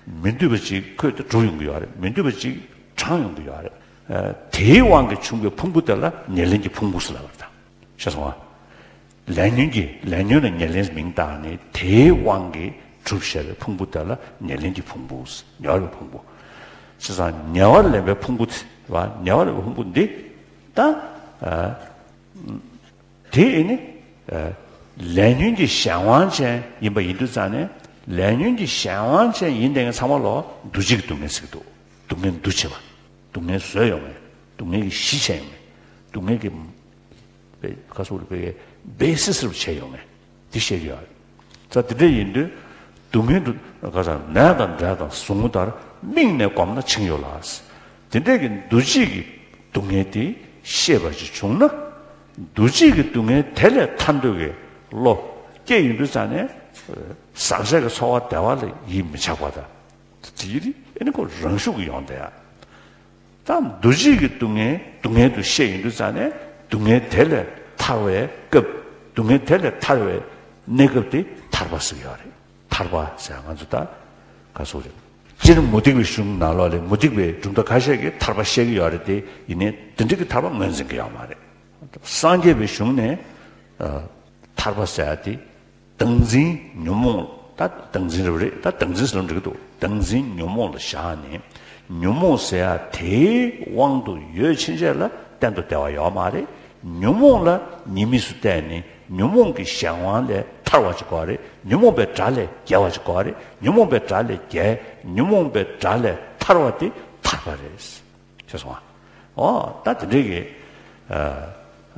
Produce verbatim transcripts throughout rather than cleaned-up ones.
མི་འདོད་པ་ཅིག་ཁོས་དེ་སྒྲུབ་ཡོང་གི་ཡོད་རེད། མི་འདོད་པ་ཅིག་དྲངས་ཡོང་གི་ཡོད་རེད། ཨ། དེའི་དབང་གིས་བྱུང་བའི་ཕུང་པོ་དེ་ལ་ཉེར་ལེན་གྱི་ཕུང་པོ་ཟེར་ལབ་པ་རེད་ད། ཤེས་སོང་ཨ། ལས་ཉོན་གྱི་ལས་ཉོན་ལ་ཉེར་ལེན་མིང་བཏགས་ནས་དེའི་དབང་གིས་གྲུབ་བཞག་པའི་ཕུང་པོ་དེ་ལ་ཉེར་ལེན་གྱི་ཕུང་པོ། ཉེ་བར་ལེན་པའི་ཕུང་པོ། བྱས་ཙང་ཉེ་བར་ལེན་པའི་ཕུང་པོ་དེ་བ། ཉེ་བར་ལེན་པའི་ཕུང་པོ་འདི་ད། ཨ། དེ་ཨེ་ནི། ཨ། ལས་ཉོན་གྱི་གཞན་དབང་ཅན་ཡིན་པ་ཡིན་དུས་ཙང་ནས། ལས་ཉོན་གྱི་གཞན་དབང་ཅན་ཡིན་དེ་ཚང་མ་ལོ་འདུ་བྱེད་ཀྱི་སྡུག་བསྔལ་ཟེར་གྱི་འདུག་སྡུག་བསྔལ་འདུ་བྱེད་པ། སྡུག་བསྔལ་བཟོས་ཡོང་བས། སྡུག་བསྔལ་གྱི་གཞི་བྱས་ཡོང་བས། སྡུག་བསྔལ་གྱི་བའི་ཁ་སོགས་རུ་བའི་བེ་སི་སི་རུ་བྱས་ཡོང་བས། འདི་བཤད་ཀྱི་ཡོད་རེད། ས་དེ་འདྲ་ཡིན་དུས། སྡུག་བསྔལ་དུ་ག་ས་ནད་དང་འབྲས་དང་ཟུག་རྔུ་ལྟར་དམིགས་ནས་བསྒོམས་ན་འཆིང་ཡོད་ལ། དེ་འདྲས་ཀྱི་འདུ་བྱེད་ཀྱི་སྡུག་བསྔལ་དེ་ཤེས་པ་ཅིག་བྱུང་ན། འདུ་བྱེད་ཀྱི་སྡུག་བསྔལ་དེ་ལས་ཐར་འདོད་ཀྱི་བློ་སྐྱེ་ཡོང་དུས་ཙང་ནས། ཟག་བཅས་ཀྱི་ཚོར་བ་བདེ་བ་ལ་ཡིད་མི་ཆགས་པ་དང་། དེ་ཡིན་ཨེ་ནི་ཁོ་རང་ཤུགས་ཀྱིས་ཡོང་བསྡད་ཡ། ད་འདུ་བྱེད་ཀྱི་སྡུག་བསྔལ་སྡུག་བསྔལ་དུ་ཤེས་ཡོང་དུས་ཙང་ནས། སྡུག་བསྔལ་དེ་ལས་ཐར་བའི་སྐབས། སྡུག་བསྔལ་དེ་ལས་ཐར་བའི་གནས་སྐབས་དེ་ཐར་པ་ཟེར་གྱི་ཡོད་རེད། ཐར་པ་ཟེར་ང་ཚོ་ད་ག་སོགས་རེད། སྤྱིར་མུ་སྟེགས་པའི་གཞུང་ནང་ལོགས་ལས་མུ་སྟེགས་པའི་གྲུབ་མཐའ་ཁ་ཤས་ཀྱིས་ཐར་པ་བཤད་ཀྱི་ཡོད་རེད་དེ། ཡིན་ནའི་དེ་འདྲ་གི་ཐར་པ་ངོས་འཛིན་གྱི་ཡོད་མ་རེད། སངས་རྒྱས་པའི་གཞུང་ནས། ཨ། ཐར་པ་ཟེར་ཡ་དེ། བདག་འཛིན་ཉོན་མོངས། ད་བདག་འཛིན་རེད་པ་རེད། ད་བདག་འཛིན་ཟེར་ལབ་འགྲིག་གི་འདུག་བདག་འཛིན་ཉོན་མོངས་ལ་བཞག་ནས། ཉོན་མོངས་ཟེར་ཡ་དེའི་དབང་དུ་ཡོད་ཕྱིན་ཆད་ལ་གཏན་དུ་བདེ་བ་ཡོད་མ་རེད། ཉོན་མོངས་ལ་ཉེས་དམིགས་སུ་བལྟས་ནས། ཉོན་མོངས་ཀྱི་གཞན་དབང་ལས་ཐར་བ་ཅིག་དགོས་རེད། ཉོན་མོངས་པའི་དགྲ་ལས་རྒྱལ་བ་ཅིག་དགོས་རེད། ཉོན་མོངས་པའི་དགྲ་ལས་རྒྱལ། ཉོན་མོངས་པའི་དགྲ་ལས་ཐར་བ་དེ་ཐར་པ་རེད། ཤེས་སོང་ཨ། ཨོ་ད་དེ་འདྲའི་གི། ཨ།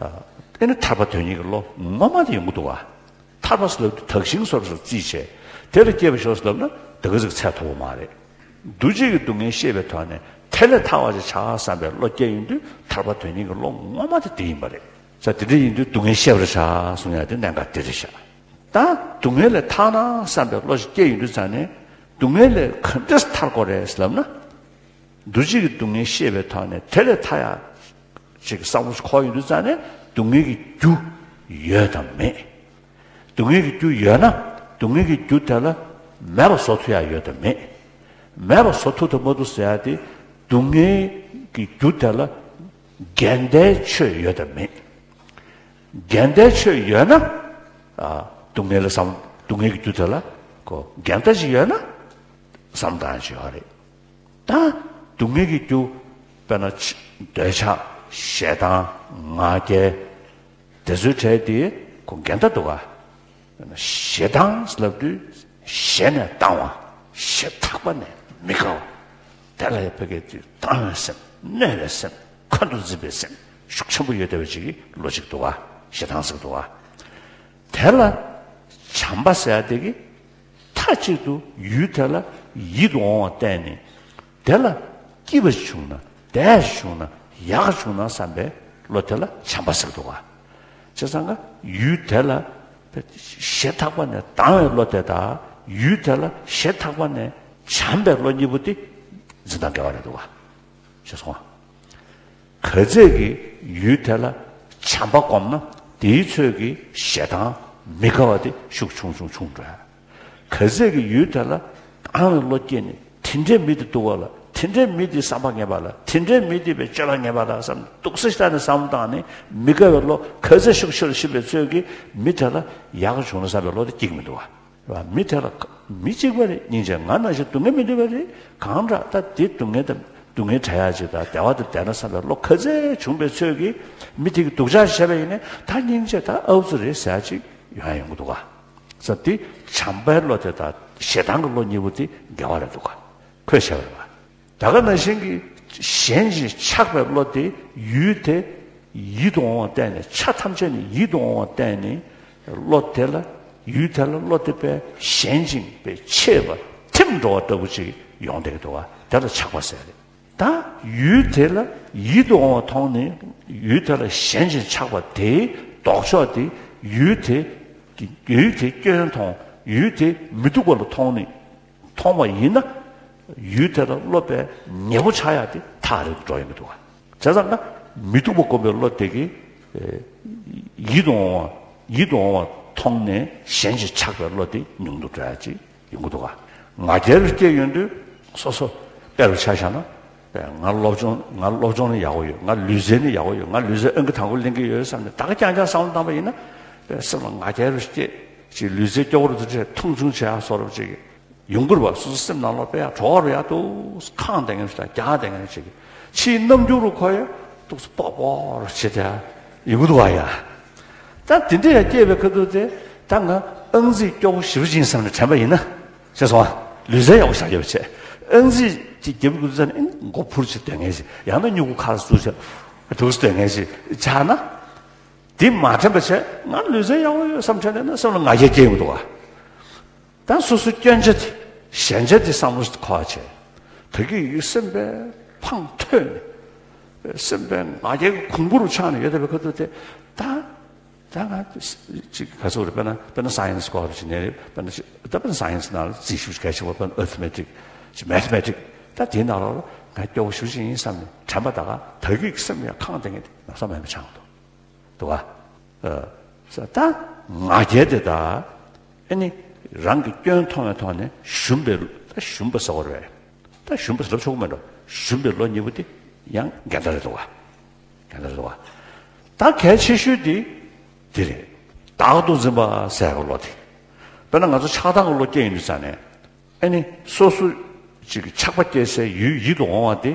ཨ། ཨེ་ནི་ཐར་པ་དོན་གཉེར་གྱི་བློ་ངོ་མ་དེ་ཡོང་གི་འདུག་བ། ཐར་པ་ཟེར་ལབ་དུས་དག་ཞིང་སོ་སོར་རྩིས་བྱས། དེ་ལ་སྐྱེས་པ་ཤོག་ཟེར་ལབ་ན་དེ་ག་ཟིག་ཚད་མཐོ་པོ་མ་རེད། འདུ་བྱེད་ཀྱི་སྡུག་བསྔལ་ཤེས་པའི་ཐོག་ནས་དེ་ལས་ཐར་བ་ཅིག་བྱ་བསམ་པའི་བློ་སྐྱེ་ཡོང་དུས་ཐར་པ་དོན་གཉེར་གྱི་བློ་ངོ་མ་དེ་དེ་ཡིན་པ་རེད། ས་དེ་འདྲ་ཡིན་དུས་སྡུག་བསྔལ་ཤེས་པར་བྱ་གསུང་ཡ་དེ་གནད་འགག་དེ་རེད་ཤག་ད་སྡུག་བསྔལ་ལས་ཐར་ན་བསམ་པའི་བློ་ཞིག་སྐྱེ་ཡོང་དུས་ཙང་ནས། སྡུག་བསྔལ་ལས་ག་འདྲས་ཐར་དགོས་རེད་ཟེར་ལབ་ན། འདུ་བྱེད་ཀྱི་སྡུག་བསྔལ་ཤེས་པའི་ཐོག་ནས་དེ་ལས་ཐར་ཡ་ཅིག་བསམ་བློ་ཞིག་འཁོར་ཡོང་དུས་ཙང་ནས། སྡུག་བསྔལ་གྱི་རྒྱུ་ཡོད་དམ་མེད། སྡུག་བསྔལ་གྱི་རྒྱུ་ཡོད་ན། སྡུག་བསྔལ་གྱི་རྒྱུ་དེ་ལ་མེད་པ་བཟོ་ཐུབ་ཡ་ཡོད་དམ་མེད། མེད་པ་བཟོ་ཐུབ་དང་མ་ཐུབ་ཟེར་ཡ་དེ། སྡུག་བསྔལ་གྱི་རྒྱུ་དེ་ལ་འགལ་ཟླའི་ཆོས་ཡོད་དམ་མེད། འགལ་ཟླའི་ཆོས་ཡོད་ན། ཨ། སྡུག་བསྔལ་ལ་བསམ། སྡུག་བསྔལ་གྱི་རྒྱུ་དེ་ལ་ཁོ་འགལ་ཟླ་ཞིག་ཡོད་ན་བསམ་བློ་བཏང་ཡ་ཅིག་ཡོད་རེད། ད་སྡུག་བསྔལ་གྱི་རྒྱུ་དཔེར་ན་ཆ། འདོད་ཆགས། ཞེ་སྡང་། ང་རྒྱལ། དེ་ཚོའི་གྲས་དེ་ཁོ་འགལ་ཟླ་འདུག་ག་ཞེ་སྡང་ལབ་དུས་ཞེ་ནས་སྡང་བ། ཞེ་ཐག་པ་ནས་མི་དགའ་བ། དེ་ལ་ཡང་ཕ་གིའི་དུས་སྡང་བའི་སེམས། གནོད་པའི་སེམས། ཁོན་དུ་འཛིན་པའི་སེམས་ཤུགས་ཆེན་པོ་ཡོད་བསྡད་པ་ཅིག་གི་བློ་ཅིག་འདུག་ག་ཞེ་སྡང་ཟེར་གྱི་འདུག་ག་དེ་ལ་བྱམས་པ་ཟེར་ཡ་དེ་གིས་མཐའ་གཅིག་ཏུ་ཡུལ་དེ་ལ་ཡིད་དུ་འོང་བ་བསྟན་ནས། དེ་ལ་སྐྱིད་པ་ཞིག་བྱུང་ན། བདེ་བ་ཞིག་བྱུང་ན། ཡག་ག་བྱུང་ན་བསམ་པའི་བློ་དེ་ལ་བྱམས་པ་ཟེར་གྱི་འདུག་ག་བྱས་ཙང་ཀ་ཡུལ་དེ་ལ་ཞེ་ཐག་པ་ནས་སྡང་བའི་བློ་དེ་དང་། ཡུལ་དེ་ལ་ཞེ་ཐག་པ་ནས་བྱམས་པའི་བློ་གཉིས་པོ་དེ་འཛིན་སྟངས་འགལ་བ་རེད་འདུག་ག་ཤེས་སོང་ང་། ག་ཚད་ཀྱིས་ཡུལ་དེ་ལ་བྱམས་པ་བསྒོམས་ན། དེའི་ཚོད་ཀྱིས་ཞེ་སྡང་མི་དགའ་བ་དེ་ཤུགས་ཆུང་ཆུང་ཆུང་འགྲོ་ཡ། ག་ཚད་ཀྱིས་ཡུལ་དེ་ལ་སྡང་བའི་བློ་སྐྱེས་ནས། དེ་འདྲའི་མི་དེ་སྡུག་པ་ལ། དེ་འདྲའི་མི་དེ་བསམ་པ་ངན་པ་ལ། དེ་འདྲའི་མི་དེ་བའི་སྤྱོད་པ་ངན་པ་ལ་བསམ། སྡུག་ས་ཞིག་ལྟ་ནས་བསམ་བློ་བཏང་ནས། མི་དགའ་བའི་བློ་ག་ཚད་ཤུགས་ཆེ་རུ་ཕྱིན་པའི་ཚོད་ཀྱིས་མི་དེ་ལ་ཡག་ག་བྱུང་ན་བསམ་པའི་བློ་དེ་སྐྱེ་གི་མི་འདུག་ག་རེད་བ། མི་དེ་ལ་མི་གཅིག་པ་རེད། སྙིང་རྗེ། ང་ནང་བཞིན་སྡུག་བསྔལ་མི་འདོད་པ་རེད། གང་དྲག་ད་དེ་སྡུག་བསྔལ་དང་སྡུག་བསྔལ་བྲལ་ཡག་ཅིག་དང་བདེ་བ་དང་ལྡན་ན་བསམ་པའི་བློ་ག་ཚད་བྱུང་བའི་ཚོད་ཀྱིས་མི་དེ་གིས་སྡུག་ཅག་བྱས་པ་ཡིན་ནའི་ད་སྙིང་རྗེ། ད་ཨའུ་ཙི་རེད་ཟེར་ཡག་ཅིག་ཡོང་ཡ་ཡོང་གི་འདུག་ག་ས་དེ་བྱམས་པའི་བློ་དེ་དང་ཞེ་སྡང་གི་བློ་གཉིས་པོ་དེ་འགལ་བ་རེད་འདུག་ག་ཁོས་བཤད་པ་རེད་བ། ད་ག་ནང་བཞིན་གྱི་གཞན་གྱིས་ཆགས་པའི་བློ་དེ་ཡུལ་དེ་ཡིད་དུ་འོང་བ་བསྟན་ནས། ཆ་ཐམས་ཅད་ནི་ཡིད་དུ་འོང་བ་བསྟན་ནས། བློ་དེ་ལ་ཡུལ་དེ་ལ་བློ་དེ་དཔེ་ཞེན་ཅིང་དཔེ་ཆེས་པ་ཐིམ་འགྲོ་བ་ལྟ་བུ་ཅིག་ཡོང་བསྡད་ཀྱི་འདུག་བ། དེ་ལ་ཆགས་པ་ཟེར་རེད། ད་ཡུལ་དེ་ལ་ཡིད་དུ་འོང་བ་མཐོང་ནས་ཡུལ་དེ་ལ་ཞེན་ཅིང་ཆགས་པ་དེའི་ལྡོག་ཕྱོགས་དེ་ཡུལ་དེ་ཡུལ་དེ་སྐྱོན་མཐོང་། ཡུལ་དེ་མི་སྡུག་པ་ལ་མཐོང་ནས། མཐོང་བ་ཡིན་ན། ཡུལ་དེ་ལ་བློ་དཔེ་ཉེ་པོ་ཆགས་ཡག་དེ་ཐག་རིང་དུ་འགྲོ་ཡོང་གི་འདུག་ག་བྱས་ཙང་ན་མི་སྡུག་པ་སྒོམ་པའི་བློ་དེ་གིས། ཨེ། ཡིད་དུ་འོང་བ། ཡིད་དུ་འོང་བ་མཐོང་ནས་ཞེན་ཅིང་ཆགས་པའི་བློ་དེ་ཉུང་དུ་འགྲོ་ཡག་ཅིག་ཡོང་གི་འདུག་ག་ང་རྒྱལ་རུ་སྐྱེས་ཡོང་དུས་སོ་སོ་དཔེ་རུ་ཆ་བཞག་ན། ང་སློབ་སྦྱོང་ང་སློབ་སྦྱོང་ནི་ཡག་པོ་ཡོད། ང་ལུས་རྩལ་ནི་ཡག་པོ་ཡོད། ང་ལུས་རྩལ་ཨང་ཀི་དང་པོ་ལེན་གྱི་ཡོད་བསམ་ནས་ད་ག་རྐྱང་རྐྱང་བསམ་བློ་བཏང་པ་ཡིན་ན། དཔེ་སེམས་ལ་ང་རྒྱལ་རུ་སྐྱེས་ཅིག་ལུས་རྩལ་སྐྱོ་བོ་རུ་འདུག་ཅེས་མཐོང་ཆུང་བྱེད་ཡག་བཟོ་འདྲ་ཅིག་ཡོང་གི་རེད་པ། སོ་སོ་སེམས་ནང་ལོགས་དཔེ་ཡག་བྲོ་བ་རུ་ཡག་འདུག་ཁེངས་བསྡད་མཁན་ཞིག་དང་རྒྱགས་བསྡད་མཁན་ཞིག་ཕྱིའི་རྣམ་འགྱུར་རུ་ཁོ་ཡ་འདུག་སེ་སྤོག་སྤོག་རུ་བྱེད་དེ་ཡོང་གི་འདུག་བ་ཡ། ད་དེ་འདྲ་ཡང་སྐྱེས་པའི་ཁ་ཐུག་དེ་ད་ང་ཨང་རྩིས་སྐྱོ་བོ་ཞེ་པོ་ཅིག་ཡིན་བསམ་ནས་དྲན་པ་ཡིན་ན། ཤེས་སོང་ཨ། ལུས་རྩལ་ཡག་པོ་བྱ་རྒྱུ་བྱས། ཨང་རྩིས་ཅིག་རྒྱབ་དགོས་ཙང་ནི་མགོ་འཕུར་ཅིག་སྡོད་མཁན་ཞིག་ཡང་ན་སྨྱུ་གུ་ཁ་ལ་བཙུགས་བྱས་འདུག་སེ་སྡོད་མཁན་ཞིག་ཆགས་ན། དེ་མ་དྲན་པ་བྱས་ང་ལུས་རྩལ་ཡག་པོ་ཡོད་བསམ་དྲན་ནས་ན་སེམས་ལ་ང་རྒྱལ་སྐྱེ་ཡོང་གི་འདུག་ག་ད་སོ་སོ་སྐྱོན་ཆ་དེ་ཞན་ཆ་དེ་བསམ་བློ་འཁོར་བ་བྱས། ད་གི་ཡིག་སེམས་པས་འཕང་མཐོས་ནས། སེམས་པས་ང་རྒྱལ་གྱི་གོང་བུ་རུ་ཆགས་ནས་ཡོད་བསྡད་པའི་ཁ་ཐུག་དེ་ད། ད་ང་ཅིག་ག་ཚོད་རེད། དཔེར་ན་དཔེར་ན་སའེན་སི་སྐོར་ཞིག་ནས་རེད། དཔེར་ན་ཅིག་ད་དཔེར་ན་སའེན་སི་ནང་ལ་རྩིས་ཞིབ་གལ་ཆེ་བ། དཔེར་ན་ཨ་ཐི་མེ་ཊིག་ཅིག་མེ་ཐི་མེ་ཊིག་ད་དེའི་ནང་ལོགས་ལ་ང་སྐྱོ་བོ་ཞེ་པོ་ཅིག་ཡིན་བསམ་ནས་དྲན་པ་ད་ག་ད་གི་སེམས་ཡང་འཕང་བསྡད་མཁན་དེ་ལམ་སང་མེད་པ་ཆགས་འདུག་འདུག་ག་ཨ། ས་ད་ང་རྒྱལ་དེ་ད་ཨ་ནི་རང་གི་སྐྱོན་མཐོང་བའི་ཐོག་ནས་ཞུམ་པའི། ད་ཞུམ་པ་ཟེར་བ་རེད། ད་ཞུམ་པ་ཟེར་ལབ་ཆོག་གི་མེད་འགྲོ། ཞུམ་པའི་བློ་གཉིས་པོ་དེ་ཡང་འགལ་ཟླ་རེད་འདུག་ག་འགལ་ཟླ་རེད་འདུག་ག་ད་གལ་ཆེ་ཤོས་དེ་དེ་རེད། བདག་ཏུ་འཛིན་པ་ཟེར་བའི་བློ་དེ། དཔེར་ན་ང་ཚོ་ཆགས་སྡང་གི་བློ་སྐྱེས་ཡོང་དུས་ཙང་ནས། ཨ་ནི་སོ་སོ་ཅིག་གི་ཆགས་པ་སྐྱེ་སའི་ཡུལ་ཡིད་དུ་འོང་བ་དེ་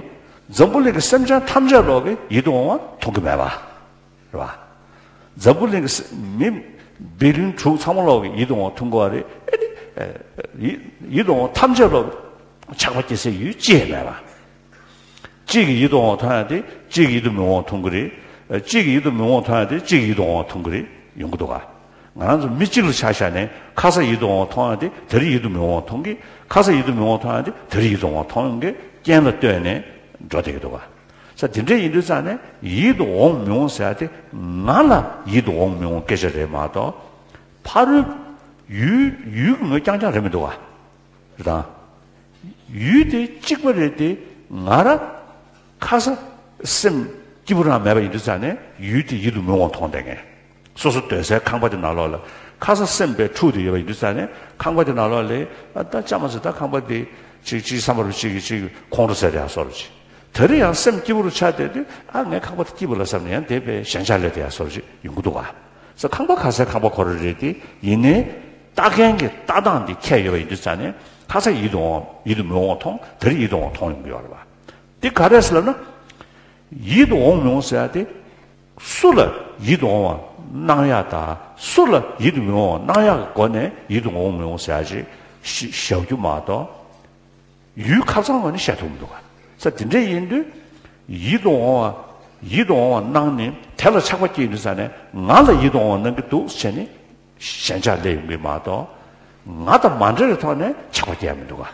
འཛམ་བུ་གླིང་གི་སེམས་ཅན་ཐམས་ཅད་ལོག་གི་ཡིད་དུ་འོང་བ་མཐོང་གི་མེད་པ་རེད་པ། འཛམ་བུ་གླིང་གི་སེ་མི་བི་ལིན་དྲུག་ཚང་མ་ལོག་གི་ཡིད་དུ་འོང་བ་མཐོང་གི་ཡོད་རེད། ཨ་ནི་ཡིད་ཡིད་དུ་འོང་བ་ཐམས་ཅད་ལོག་གི་ཆགས་པ་སྐྱེ་སའི་ཡུལ་གཅིག་མེད་པ། གཅིག་གི་ཡིད་དུ་འོང་བ་མཐོང་ཡ་དེ་གཅིག་གི་ཡིད་དུ་མི་འོང་བ་མཐོང་གི་རེད། གཅིག་གི་ཡིད་དུ་མི་འོང་བ་མཐོང་ཡ་དེ་གཅིག་གི་ཡིད་དུ་འོང་བ་མཐོང་གི་རེད། ཡོང་གི་འདུག་ག་ང་རང་ཚོ་མི་གཅིག་ལ་ཆ་བཞག་ནས་ཁ་ས་ཡིད་དུ་འོང་བ་མཐོང་ཡ་དེ་དེ་རིང་ཡིད་དུ་མི་འོང་བ་མཐོང་གི། ཁ་ས་ཡིད་དུ་མི་འོང་བ་མཐོང་ཡ་དེ་དེ་རིང་ཡིད་དུ་འོང་བ་མཐོང་ཡོང་གི་རྐྱེན་ལ་ལྟོས་ནས་འགྲོ་བསྡད་ཀྱི་འདུག་ག་ས་དེ་འདྲ་ཡིན་དུས་ཙང་ནས་ཡིད་དུ་འོང་མི་འོང་ཟེར་ཡ་དེ་ང་ལ་ཡིད་དུ་འོང་མི་འོང་སྐད་ཆ་རེད་མ་གཏོགས། ཕ་རོལ་ཡུལ་ཡུལ་གྱི་ངོས་རྐྱང་རྐྱང་རེད་མི་འདུག་ག་རེད་དང་། ཡུལ་དེ་གཅིག་པ་རེད་དེ། ང་རང་ཁ་ས་སེམས་སྐྱིད་པོ་རང་མེད་པ་ཡིན་དུས་ཙང་ནས་ཡུལ་དེ་ཡིད་དུ་མི་འོང་མཐོང་བསྡད་མཁན། སོ་སོ་སྡོད་སའི་ཁང་པ་དེ་ནང་ལོགས་ལ་ཁ་ས་སེམས་པས་འཁྲུགས་ཏེ་ཡོད་པ་ཡིན་དུས་ཙང་ནས་ཁང་པ་དེ་ནང་ལོགས་ལ་ཨ་ད་ཅང་མ་ཟད་ད་ཁང་པ་དེ་ཅིག་ཅིག་བསམ་པ་རུ་ཅིག་གིས་ཅིག་ཁོང་ཁྲོ་ཟ་བསྡད་ཡ་བཟོ་འདྲ་ཅིག་དེ་རིང་ཡང་སེམས་སྐྱིད་པོ་རུ་ཆགས་བསྡད་དུས་ཨ་ངའི་ཁང་པ་དེ་སྐྱིད་པོ་ལ་བསམ་ནས་ཡང་དེ་བས་ཞེན་ཆགས་སླེབས་བསྡད་ཡ་བཟོ་འདྲ་ཅིག་ཡོང་གི་འདུག་ག་ས་ཁང་པ་ག་སའི་ཁང་པ་ཁོ་རང་རེད་དེ། ཡིན་ནའི་ལྟ་མཁན་གྱི་ལྟ་སྟངས་འདི་ཁྱད་ཡོད་པ་ཡིན་དུས་ཙང་ནས་ཁ་ས་ཡིད་དུ་འོང་ཡིད་དུ་མི་འོང་མཐོང་། དེ་རིང་ཡིད་དུ་འོང་མཐོང་ཡོང་གི་ཡོད་རེད་པ། འདི་ག་རེ་ཟེར་ལབ་ན། ཡིད་དུ་འོང་མི་འོང་ཟེར་ཡ་དེ། སུ་ལ་ཡིད་དུ་འོང་བ་སྣང་ཡག་དང་སུ་ལ་ཡིད་དུ་མི་འོང་བ་སྣང་ཡག་གི་སྒོ་ནས་ཡིད་དུ་འོང་མི་འོང་ཟེར་ཡ་ཅིག་ཞི་བཞག་རྒྱུ་མ་གཏོགས། ཡུལ་ཁ་སང་བ་ནི་བཤད་ཐུབ་མི་འདུག་ག་ས་དེ་འདྲ་ཡིན་དུས། ཡིད་དུ་འོང་བ་ཡིད་དུ་འོང་བ་སྣང་ནས་དེ་ལ་ཆགས་པ་སྐྱེས་ཡོང་དུས་ཙང་ནས་ང་ལ་ཡིད་དུ་འོང་བ་སྣང་གི་འདུག་ཟེར་ནས་ཞེན་ཆགས་སླེབས་ཡོང་གི་མ་གཏོགས། ང་དང་མ་འབྲེལ་བའི་ཐོག་ནས་ཆགས་པ་སྐྱེ་ཡ་མི་འདུག་ག་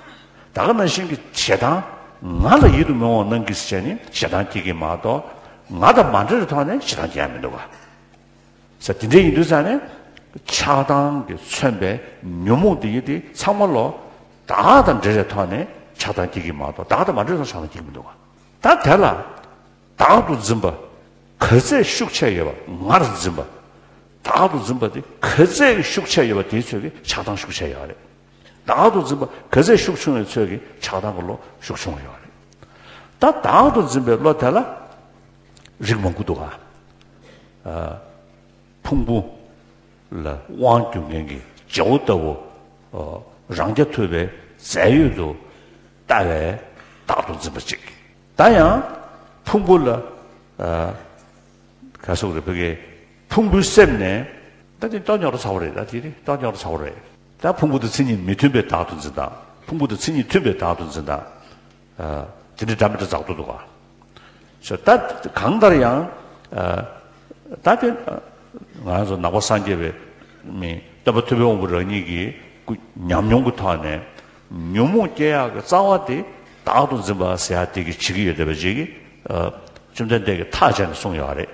ད་ག་ནང་བཞིན་གྱི་ཞེ་སྡང་། ང་ལ་ཡིད་དུ་མི་འོང་བ་སྣང་གི་ཟེར་ནས་ཞེ་སྡང་སྐྱེ་གི་མ་གཏོགས། ང་དང་མ་འབྲེལ་བའི་ཐོག་ནས་ཞེ་སྡང་སྐྱེ་ཡ་མི་འདུག་ག་ས་དེ་འདྲ་ཡིན་དུས་ཙང་ནས་ཆགས་སྡང་གིས་མཚོན་པའི་ཉོན་མོངས་དེ་ཡི་དེ་ཚང་མ་ལོ་བདག་དང་འབྲེལ་བའི་ཐོག་ནས་ཆགས་སྡང་སྐྱེ་གི་མ་གཏོགས་བདག་དང་མ་འབྲེལ་བའི་ཐོག་ཆགས་སྡང་སྐྱེ་གི་མི་འདུག་ག་ད་དེ་ལ་བདག་ཏུ་འཛིན་པ་ག་ཚད་ཤུགས་ཆེ་ཡོད་པ་ངར་འཛིན་པ། བདག་ཏུ་འཛིན་པ་དེ་ག་ཚད་ཤུགས་ཆེ་ཡོད་པ་དེའི་ཚོད་ཀྱིས་ཆགས་སྡང་ཤུགས་ཆེ་ཡོད་རེད། བདག་ཏུ་འཛིན་པ་ག་ཚད་ཤུགས་ཆུང་བའི་ཚོད་ཀྱིས་ཆགས་སྡང་གི་བློ་ཤུགས་ཆུང་བ་ཡོད་རེད། ད་བདག་ཏུ་འཛིན་པའི་བློ་དེ་ལ་རིགས་མང་པོ་འདུག་ག་ཨ། ཕུང་པོ་ལ་དབང་སྒྱུར་མཁན་གྱི་རྗེ་བོ་ལྟ་བུ། ཨ། རང་རྐྱ་ཐུབ་པའི་རྫས་ཡོད་དུ་ལྟ་བའི་བདག་ཏུ་འཛིན་པ་གཅིག་ད་ཡང་ཕུང་པོ་ལ། ཨ། ག་སོགས་རེ་བོད་ཀྱི་ཕུང་པོའི་སེམས་ནས། ད་དེ་སྟོང་ཉོག་རུ་ཚ་བོ་རེད། ད་དེ་རེད། སྟོང་ཉོག་རུ་ཚ་བོ་རེད། ད་ཕུང་པོ་དང་མཚན་ཉིད་མི་མཐུན་པའི་བདག་ཏུ་འཛིན་སྟངས། ཕུང་པོ་དང་མཚན་ཉིད་མཐུན་པའི་བདག་ཏུ་འཛིན་སྟངས། ཨ། དེ་འདྲའི་འདྲ་མི་འདྲ་འཛག་ཏུ་འདུག་ག་ད་གང་ལྟར་ཡང་། ཨ། ད་དེ་ང་རང་ཚོ་ནང་པ་སངས་རྒྱས་པའི་མི་སྟོན་པ་ཐུབ་པའི་དབང་པོ་རང་ཉིད་ཀྱི་སྐུ་ཉམས་མྱོང་གི་ཐོག་ནས་ཉོན་མོངས་སྐྱེ་ཡག་གི་རྩ་བ་དེ་བདག་ཏུ་འཛིན་པ་ཟེར་ཡག་དེ་གིས་བྱེད་ཀྱི་ཡོད་བསྡད་པ་ཅིག་གིས། ཨ། བཅོམ་ལྡན་འདས་ཀྱིས་ཐག་བཅད་ནས་གསུངས་ཡོད་རེད།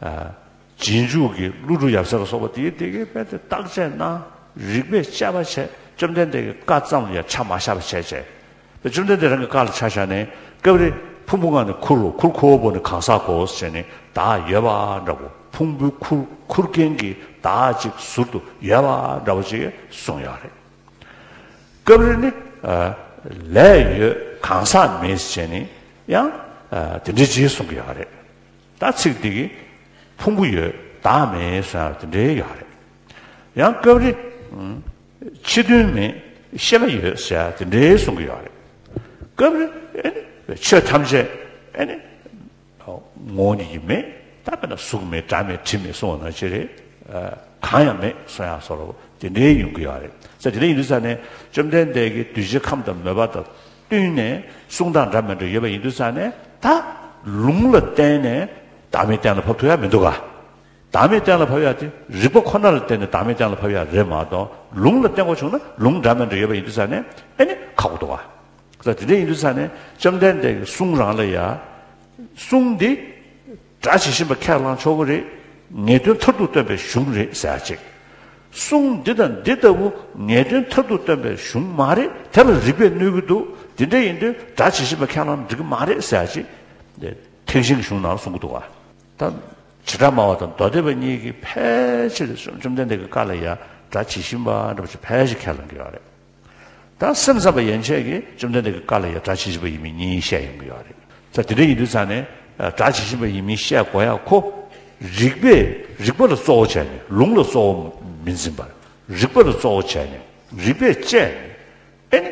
ཨ། རྗེས་འཇུག་གི་ཀླུ་སྒྲུབ་ཡབ་སྲས་ལ་སོགས་པ་དེའི་དེ་གའི་དཔེ་དེ་བརྟག་དཔྱད་གནང་། རིགས་པས་དཔྱད་པ་བྱས། བཅོམ་ལྡན་འདས་ཀྱི་བཀའ་ཙམ་ལ་ཡང་ཆ་མ་བཞག་པ་བྱས་བྱས། དཔེ་བཅོམ་ལྡན་འདས་རང་གི་བཀའ་ལ་ཆ་བཞག་ནས་སྐབས་རེ་ཕུང་པོ་ལྔ་ནི་ཁུར་རོ། ཁུར་ཁུར་བོ་ནི་གང་ཟག་གོ་ཟེར་ནས་བདག་ཡོད་པ་འདྲ་བོ། ཕུང་པོའི་ཁུར་ཁུར་མཁན་གྱི་བདག་ཅིག་ཟུར་དུ་ཡོད་པ་འདྲ་བོ་ཅིག་གསུངས་ཡོད་རེད། སྐབས་རེ་ནི། ལས་ཡོད་གང་ཟག་མེད་ཟེར་ནས་ཡང་། དེ་འདྲའི་ཅིག་གསུང་གི་ཡོད་རེད། ད་ཚིག་འདི་གིས་ཕུང་པོ་ཡོད་བདག་མེད་ཟེར་ཡང་དེ་འདྲའི་ཡོད་རེད། ཡང་སྐབས་རེ། ཕྱི་དོན་མེད་ཤེས་པ་ཡོད་ཟེར་ཡང་དེ་འདྲའི་གསུང་གི་ཡོད་རེད། སྐབས་རེ་ཨེ་ནི་ཆོས་ཐམས་ཅད་ཨེ་ནི། ངོ་བོ་ཉིད་ཀྱིས་མེད། ད་དཔེར་ན་གཟུགས་མེད་སྒྲ་མེད་དྲི་མེད་གསུངས་པ་ནང་བཞིན་རེད། གང་ཡང་མེད་གསུང་ཡང་སོགས་དེ་འདྲའི་ཡོང་གི་ཡོད་རེད། ས་དེ་འདྲ་ཡིན་དུས་ཙང་ནས་བཅོམ་ལྡན་འདས་ཀྱིས་གདུལ་བྱའི་ཁམས་དང་མོས་པ་དང་བསྟུན་ནས་གསུང་སྟངས་འདྲ་མི་འདྲ་ཡོད་པ་ཡིན་དུས་ཙང་ནས་ད་ལུང་ལ་བརྟེན་ནས་བདག་མེད་གཏན་ལ་ཕབ་ཐུབ་ཡ་མི་འདུག་ག་བདག་མེད་གཏན་ལ་ཕབ་ཡ་དེ་རིགས་པ་ཁོ་ན་ལ་བརྟེན་ནས་བདག་མེད་གཏན་ལ་ཕབ་ཡ་རེད་མ་གཏོགས་ལུང་ལ་བརྟེན་དགོས་བྱུང་ན་ལུང་འདྲ་མི་འདྲ་ཡོད་པ་ཡིན་དུས་ཙང་ནས་ཨེ་ནི་ཁག་པོ་འདུག་ག་ས་དེ་འདྲ་ཡིན་དུས་ཙང་ནས་བཅོམ་ལྡན་འདས་ཀྱི་གསུང་རང་ལ་ཡ། གསུང་འདི་སྒྲ་ཇི་བཞིན་པ་ཁས་བླངས་ཆོག་གི་རེད། ངེས་དོན་མཐར་ཐུག་སྟོན་པའི་གཞུང་རེད་ཟེར་ཡ་ཅིག་གསུང་འདི་དང་འདི་ལྟ་བུ་ངེས་དོན་མཐར་ཐུག་སྟོན་པའི་གཞུང་མ་རེད། དེ་ལ་རིགས་པས་གནོད་ཀྱི་འདུག་དེ་འདྲ་ཡིན་དུས་སྒྲ་ཇི་བཞིན་པ་ཁས་བླངས་འགྲིག་གི་མ་རེད་ཟེར་ཡ་ཅིག་ཐེག་ཆེན་གྱི་གཞུང་ནང་ལ་གསུང་གི་འདུག་ག་ད་བྱེ་བྲག་སྨྲ་བ་དང་མདོ་སྡེ་པ་གཉིས་ཀྱིས་ཕལ་ཆེར་བཅོམ་ལྡན་འདས་ཀྱི་བཀའ་ལ་ཡ་སྒྲ་ཇི་བཞིན་པ་འདྲ་པོ་ཞིག་ཕལ་ཆེར་ཁས་བླངས་ཀྱི་ཡོད་རེད། ད་སེམས་ཙམ་པ་ཡན་ཆད་ཀྱིས་བཅོམ་ལྡན་འདས་ཀྱི་བཀའ་ལ་ཡང་སྒྲ་ཇི་བཞིན་པ་ཡིན་མིན་གཉིས་བཤད་ཡོང་གི་ཡོད་རེད། ད་དེ་འདྲ་ཡིན་དུས་ཙང་ནས་སྒྲ་ཇི་བཞིན་པ་ཡིན་མིན་བཤད་དགོས་ཡག་ཁོ། རིགས་པས་རིགས་པ་ལ་གཙོ་བོ་བྱས་ནས་ལུང་ལ་གཙོ་བོ་མི་འཛིན་པར་རིགས་པ་ལ་གཙོ་བོ་བྱས་ནས་རིགས་པས་དཔྱད་ནས་ཨེ་ནི།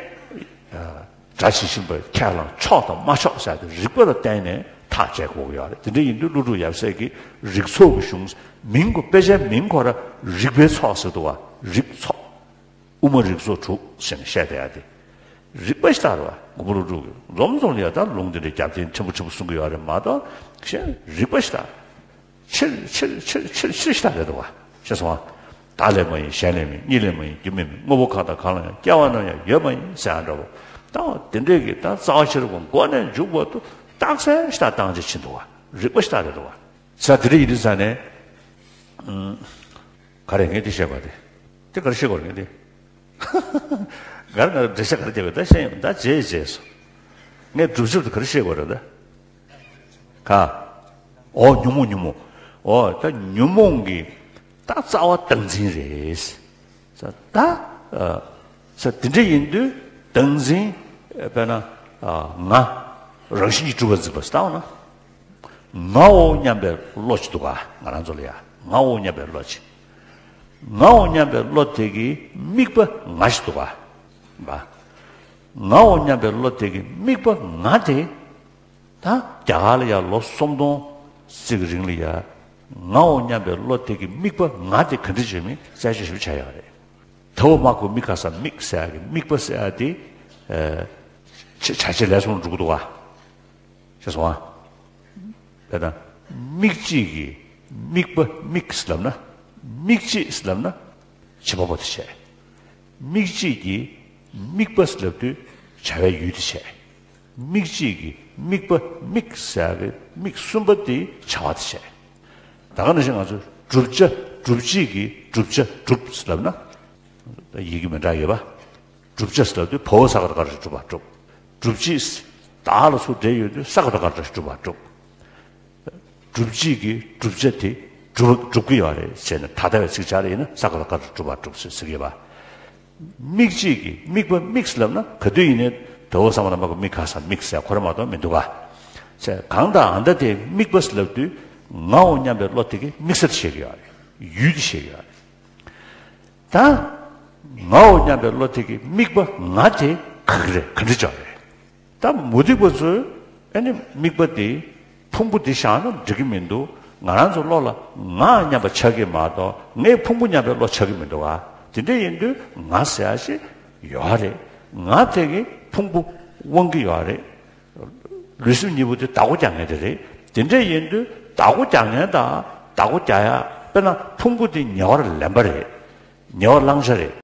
སྒྲ་ཇི་བཞིན་པ་ཁས་བླངས་ཆོག་དང་མ་ཆོག་ཟེར་ཏེ་རིགས་པ་ལ་བརྟེན་ནས་ཐག་བཅད་དགོས་ཀྱི་ཡོད་རེད། དེ་འདྲ་ཡིན་དུས་ཀླུ་སྒྲུབ་ཡབ་སྲས་ཀྱིས་རིགས་ཚོགས་ཀྱི་གཞུང་མིང་གོ་དཔེ་ཆའི་མིང་ཁོ་ར་རིགས་པའི་ཚོགས་ཟེར་འདུག་བ། རིགས་ཚོགས། དབུ་མ་རིགས་ཚོགས་དྲུག་ཟེར་ནས་བཤད་བསྡད་ཡ་དེ། རིགས་པ་ཞིག་ལྟར་བ་མགོན་པོ་ཀླུ་སྒྲུབ་ཀྱིས་འཛོམས་འཛོམས་ལ་ཡ་ད་ལུང་དེ་འདྲའི་རྒྱབ་རྟེན་ཕྲན་བུ་ཕྲན་བུ་གསུང་གི་ཡོད་རེད་མ་གཏོགས་གཞན་རིགས་པ་ཞིག་ལྟར། ཕྱིར་ཕྱིར་ཕྱིར་ཕྱིར་ཕྱིར་ཞིག་ལྟར་རེད་འདུག་བ། ཤེས་སོང་ང་། བདག་ལས་མ་ཡིན་གཞན་ལས་མིན་གཉིས་ལས་མ་ཡིན་རྒྱུ་མེད་མིན་དངོས་པོ་གང་དང་གང་ལ་ཡང་སྐྱེ་བ་རྣམས་ཡང་ཡོད་མ་ཡིན་ཟེར་ཡ་འདྲ་བོ། ད་དེ་འདྲས་ཀྱི་ད་རྩ་བ་ཤེས་རབ་མགོ་ནས་མཇུག་བར་དུ་རྟགས་གསལ་ཞིག་ལྟར་བཏང་བྱས་ཕྱིན་འདུག་བ། རིགས་པ་ཞིག་ལྟར་རེད་འདུག་བ། ས་དེ་འདྲ་ཡིན་དུས་ཙང་ནས། ག་རེ་ངས་འདི་བཤད་པ་རེད། དེ་ག་རེ་བཤད་པ་རེད་ངས་འདི། ག་རེ་ང་འགྲེལ་བཤད་ག་རེ་རྒྱབ་པ་ད་བཤད་ཡིན་ད་རྗེས་རྗེས་སུ། ངས་སྒྲུབ་བྱེད་དུ་ག་རེ་བཤད་པ་རེད་ད། ག །འོ་ཉོན་མོངས་ཉོན་མོངས། འོ་ད་ཉོན་མོངས་ཀྱི་ད་རྩ་བ་བདག་འཛིན་རེད། ས་ད། ས་དེ་འདྲ་ཡིན་དུས་བདག་འཛིན། དཔེར་ན། ང་། རང་བཞིན་གྱིས་གྲུབ་པར་འཛིན་པ་ཟེར་ད་འོ་ན། ངའོ་སྙམ་པའི་བློ་ཅིག་འདུག་ག །ང་རང་ཚོ་ལ་ཡ་ངའོ་སྙམ་པའི་བློ་ཅིག །ངའོ་སྙམ་པའི་བློ་དེ་གི་དམིགས་པ་ང་ཞིག་འདུག་ག །ང་། ངའོ་སྙམ་པའི་བློ་དེ་གི་དམིགས་པ་ང་དེ། ད་རྒྱ་གར་ལ་ཡ་ལོ་སུམ་སྟོང་ཙམ་གྱི་རིང་ལ་ཡ། ངའོ་སྙམ་པའི་བློ་དེ་གི་དམིགས་པ་ང་དེ་ག་འདྲ་བྱས་མིན་གསལ་བརྗོད་ཞིབ་བྱ་ཡག་རེད། ད་འོ་མ་གུ་མི་ཁ་ས་མིག་ཟེར་ཡག་གི་དམིགས་པ་ཟེར་ཡག་དེ། ཨ། ཆ་ཆ་ཆེ་ལས་སོང་འགྲོ་གི་འདུག་ག །ཤེས་སོང་ཨ། དཔེར་ན། མིག་གཅིག་གི་དམིགས་པ་མིག་ལབ་ན། མིག་གཅིག་ལབ་ན། བྱེད་པ་པོ་དེ་བྱས། མིག་གཅིག་གི་དམིགས་པ་ལབ་དུས་བྱ་བའི་ཡུལ་དེ་བྱས། མིག་གཅིག་གི་དམིགས་པ་མིག་ཟེར་ཡག་གི་དམིགས་གསུམ་པ་དེ་བྱ་བ་དེ་བྱས། ད་ག་ནང་བཞིན་ང་ཚོ་བསྒྲུབ་བྱ་བསྒྲུབ་བྱེད་ཀྱི་བསྒྲུབ་བྱ་བསྒྲུབ་ལབ་ན། ད་ཡི་གེ་མི་འདྲ་ཡོད་པ། བསྒྲུབ་བྱ་ཟེར་དུས་བའོ་ས་ག་ད་ག་ར་སྒྲུབ་པ་བསྒྲུབ། བསྒྲུབ་བྱེད། ད་ལ་སུ་འབྲེལ་ཡོད་དུས་ས་ག་ད་ག་ར་སྒྲུབ་པ་བསྒྲུབ། བསྒྲུབ་བྱེད་ཀྱི་བསྒྲུབ་བྱ་དེ་སྒྲུབ་སྒྲུབ་ཀྱི་ཡོད་རེད་ཟེར་ནས་ད་ལྟ་བའི་ཚིག་ཆ་རེ་ཡིན་ན་ས་ག་ད་ག་ར་སྒྲུབ་པ་བསྒྲུབ་ཟེར་ཟེར་གྱི་ཡོད་པ། མིག་གཅིག་གི་དམིགས་པ་དམིགས་ལབ་ན་ག་དུས་ཡིན་ནའི་བའོ་ས་མ་ན་མ་གུ་མི་ཁ་ས་མིག་ཟེར་ཁོ་ར་མ་གཏོགས་མི་འདུག་ག །ཟེར་གང་ལྟར་ཨ་མདའ་དེ་དམིགས་པ་ལབ་དུས་ངའོ་སྙམ་པའི་བློ་དེ་གི་དམིགས་ས་དེ་བཤད་ཀྱི་ཡོད་རེད། ཡུལ་དེ་བཤད་ཀྱི་ཡོད་རེད། ད། ངའོ་སྙམ་པའི་བློ་དེ་གི་དམིགས་པ་ང་དེ་ག་གི་རེད་ག་འདྲ་ཅིག་རེད། ད་མུ་སྟེགས་པ་ཚོས་ཨ་ནི་དམིགས་པ་དེ་ཕུང་པོ་དེ་བཞག་ན་འགྲིག་གི་མི་འདུག །ང་རང་ཚོ་བློ་ལ་ང་སྙམ་པ་ཆགས་ཀྱི་མ་གཏོགས་ངས་ཕུང་པོ་སྙམ་པའི་བློ་ཆགས་ཀྱི་མི་འདུག་ག །དེ་འདྲ་ཡིན་དུས་ང་ཟེར་ཡག་ཞིག་ཡོད་རེད། ང་དེ་གི་ཕུང་པོ་དབང་གི་ཡོད་རེད། ལུས་སེམས་གཉིས་པོ་དེ་བདག་པོ་རྒྱག་མཁན་དེ་རེད། དེ་འདྲ་ཡིན་དུས་བདག་པོ་རྒྱག་མཁན་དང་བདག་པོ་རྒྱག་ཡག་དཔེར་ན་ཕུང་པོ་དེ་ཉེ་བར་ལེན་པ་རེད། ཉེ་བར་བླང་བྱ་རེད།